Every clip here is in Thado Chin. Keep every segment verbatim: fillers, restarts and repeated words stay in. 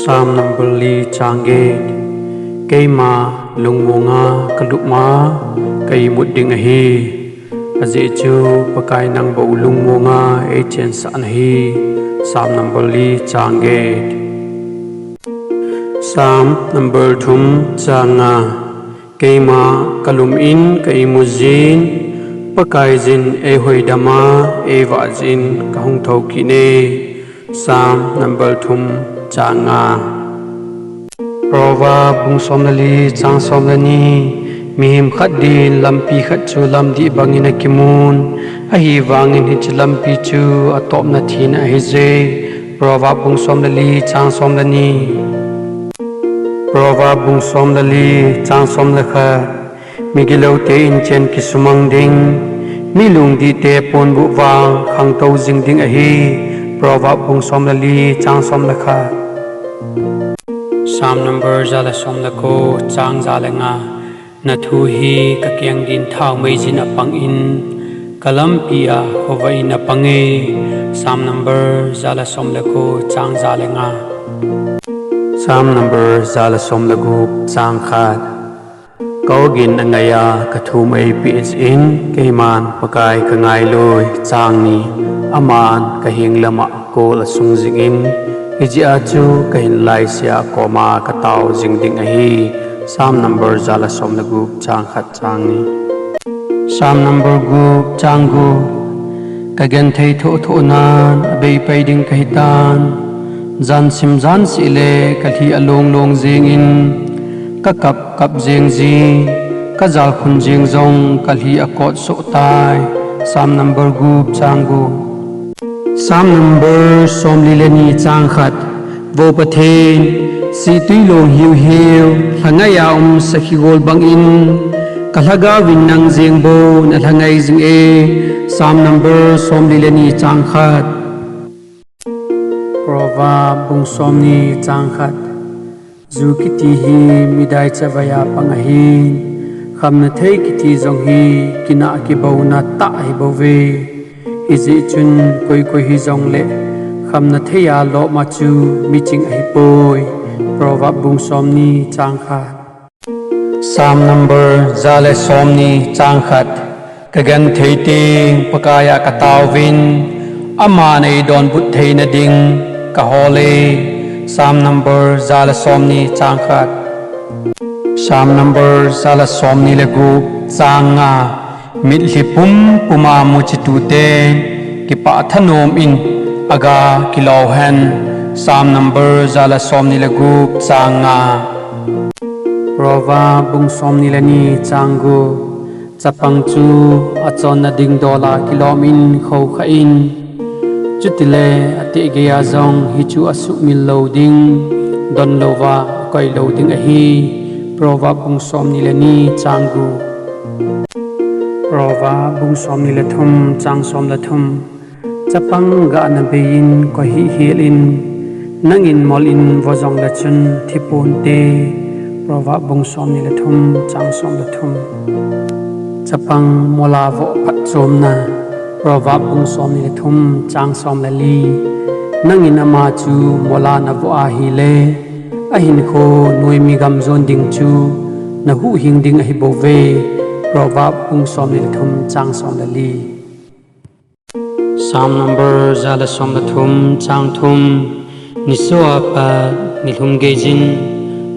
Psalm number li chang get. Keima lungmonga kalupma ka imut ding ahi. Ajeh chu Pakai nang bou lungmonga eichensah nahi. Psalm number li chang get. Psalm number thum chang nga. Keima kalum in ka imut jin, Pakaiyin eihoidama eivah jin kahung thou kit e. Psalm number thum chang nga. Proverb bung som le li chang som le ni. Mihem khat din lampi khat chu lamdih bangin akimun, ahivangin hiche lampi chu atopna thina ahije. Proverb bung som le li chang som le ni. Proverb bung som le li chang som le khat. Migiloute inchen kisumang ding, mi lungdihte ponbuh vang khangtou jing ding ahi. Proverb bung som le li chang som le khat. Psalm number ja le som le ko chang ja le nga. Nathu hi kakeng din thaomei jin apang in, kalampi a khovah in apang e. Psalm number ja le som le ko chang ja le nga. Psalm number ja le som le gup chang khat. Ka ogin angai a kathum eipeh jin, keiman Pakai kangailui. Chang ni. Aman kaheng lama kol asung jingin, hijeh a chu kahin laisea koma katao jing ding ahi. Psalm number ja le som le gup chang khat chang ni. Psalm number gup chang gup. Kagenthei thoh thoh nan abei pai ding kahitan. Jan sim jan seh le kalhi along long jengin, kakap kap jeng ji, kajalkhun jeng jong kalhi akot soh tai. Psalm number gup chang gup. Psalm number som li le ni chang khat. Vo Pathen, sihtui long hiu hiu, lhangai a um sakhi gol bangin, kalhagaovin nang jeng bou nalhangai jing e. Psalm number som li le ni chang khat. Proverb bung som ni chang khat. Ju kiti hi midai chavai a pang ahin, khamna thei kiti jong hi kinah kibouna tah ahi bouve. Hijeh chun koi koi hijongle khamna thei a lom a chu miching ahipoi. Proverb bung som ni chang khat. Psalm number ja le som ni chang khat. Kagenthei teng Pakai a kataovin, aman eidonbut theina ding kahol e. Psalm number ja le som ni chang khat. Psalm number ja le som ni le gup chang nga. Mitlhi pum pum a muchi tuten kipah thanom in aga kilou hen. Psalm number ja le som ni le gup chang nga. Proverb bung som ni le ni chang gup. Chapang chu achonna ding dol a kilom in khoukhah in, chutile ateh gei a jong hichu asuhmil lou ding, don louva akoi lou ding ahi. Proverb bung som ni le ni chang gup. Proverb bung som ni le thum chang som le thum. Chapang gahna bei in koi hih hel in, nangin mol in vo jongle chun thi ponte. Proverb bung som ni le thum chang som le thum. Chapang mol a voh phatchomna. Proverb bung som ni le thum chang som le li. Nangin ama chu mol a navoh ahile, ahinkho noimi gam jon ding chu nahuhhing ding ahibouve. Proverb bung som ni le thum chang som le li. Psalm number ja le som le thum chang thum. Nisoh a pat nilhum gei jin,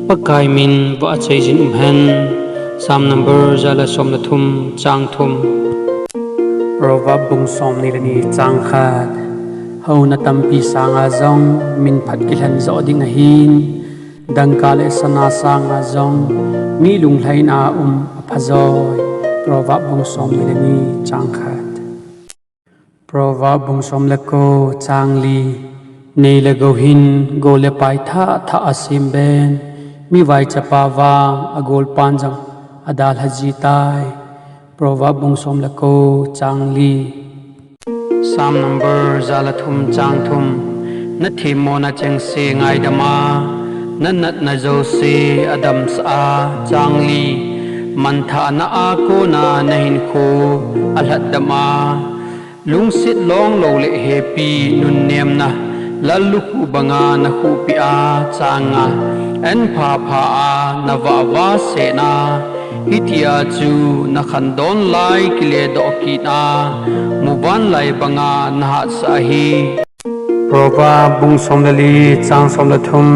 Pakai min vah achai jin um hen. Psalm number ja le som le thum chang thum. Proverb bung som ni le ni chang khat. Houna tampi sanga jong min phat kilhen jo ding ahin, dangka le sana sanga jong mi lunglhaina um apha joi. Proverb bung som ni le ni chang khat. Proverb bung som le ko chang li. Nei le gou hin gou le pai thah thah asem ben, mivaichapa vang agolpan jong adalha ji tai. Proverb bung som le ko chang li. Psalm number ja le thum chang thum. Nathemmona chengse ngaidam a, nanatna jouse adamsah a. Chang li. Manthahna a kona nahinkho alhatdam a, lungset longlou le hepi nunnemna Lallukhuh banga nakhuhpeh a, chang nga, an phapha a navahva sena, hitia chu nakhandon lai kiledoh kit a, muvanlai banga nahatsah ahi. Proverb bung som le li, chang som le thum.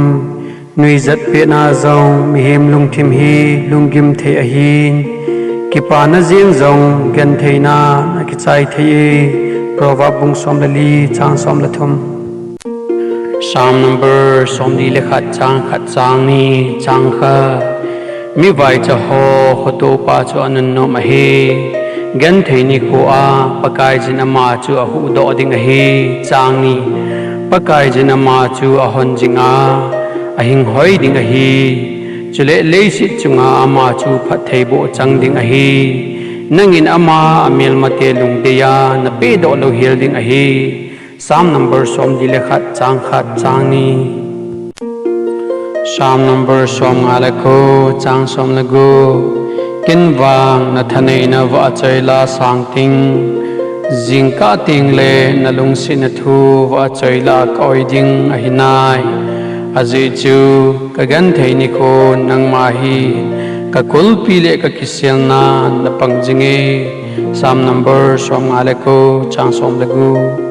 Nuijat petna jong mihem lungthim hi lunggim thei ahin, kipana jeng jong gentheina akichai thei e. Proverb bung som le li, chang som le thum. Psalm number somli le khat, chang khat, chang ni, chang khat. Mivaicha ho khotopa chu anunnom ahi. Genthei nikho a Pakaiyin ama chu ahuhdoh ding ahi. Chang ni. Pakaiyin ama chu ahon jinga, ahinghoi ding ahi. Chule leiset chunga ama chu phattheiboh chang ding ahi. Nangin ama amelmate lungdei a napehdoh louhel ding ahi. Psalm number somli le khat, chang khat, chang ni. Psalm number somnga le ko, chang som le gup. Ken vang nathaneina vahchoila sang ting, jingkah tengle nalungsetna thu vahchoila ka-oi ding ahinai. Ajeh chu kagenthei nikho nangma hi kakulpi le kakiselna napang jinge. Psalm number somnga le ko, chang som le gup.